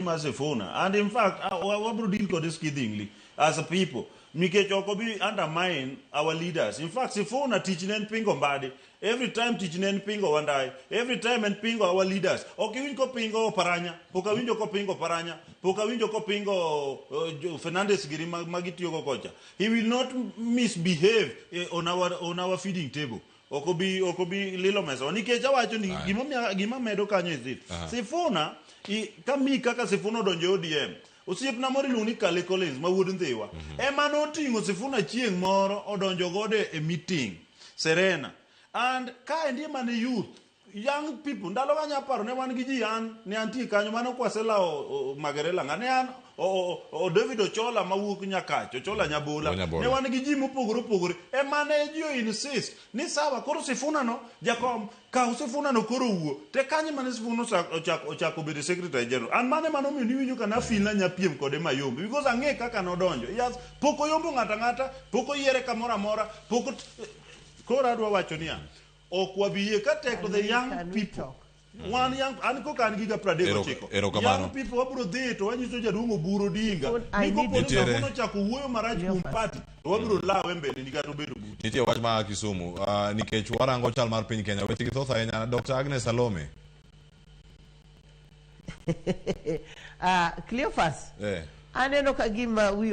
mar Sifuna and in fact wabro deal kode scathingly as a people nikech ok obi undermine our leaders. In fact, Sifuna tich ne en pingo Mbadi every time, tich ne en pingo Wandayi every time, en pingo our leaders. Ok iwinj kopingo Oparanya, pok awinjo kopingo Oparanya, pok awinjo kopingo Fernandes giri ma gitiyogo kocha. He will not misbehave on our feeding table. Ok obi lilo mesa nikech awacho ni gimomiyo gima medo kanyo is it Sifuna ka mi kaka Sifuna odonjo e ODM, osiepna moro iluongo ni Kale Collins ma wuod Ndhiwa ema noting'o Sifuna chieng' moro odonjo godo e meeting Serena and kaendi ema ne youth, young people ndalo ga paro ne wan gi ji, an ne antie kanyo mano kwaselawo Magerela nga ne an o David Ochola mawuok Nyakach, Ochola Nyabola. Nyabola. Ne wan gi ji mopogore opogore ema ne ji o insist ni sawa, koro Sifuna no jakom kaw Sifuna no koro wuo te kanyo mane Sifuna ochako bedo secretary general. An mane mano omiyo niwinjo ka nafeel na nyapiem kode mayombe because ang'e kaka nodonjo. Yes, pok oyombo ng'ato ang'ata, pok oyiere kamoro amora, pok koro adwa wacho niya, ok wabi yie ka tek to the young Can we people talk? Wan young, an koka an gi ga 39. Erokamano. Young people wabiro dhi to wanyiso jaduong' Oburu Odinga I ni kopo ni Sifuna ochako wuoyo marach kuom party to wabiro lawe mbele ni kata obedo buti. Nitie wach ma Kisumu nikech warango chal mar piny Kenya, weche gi thoth ahinya. Dr. Agnes Salome. Cleophas, eh. aneno ka gima wiyo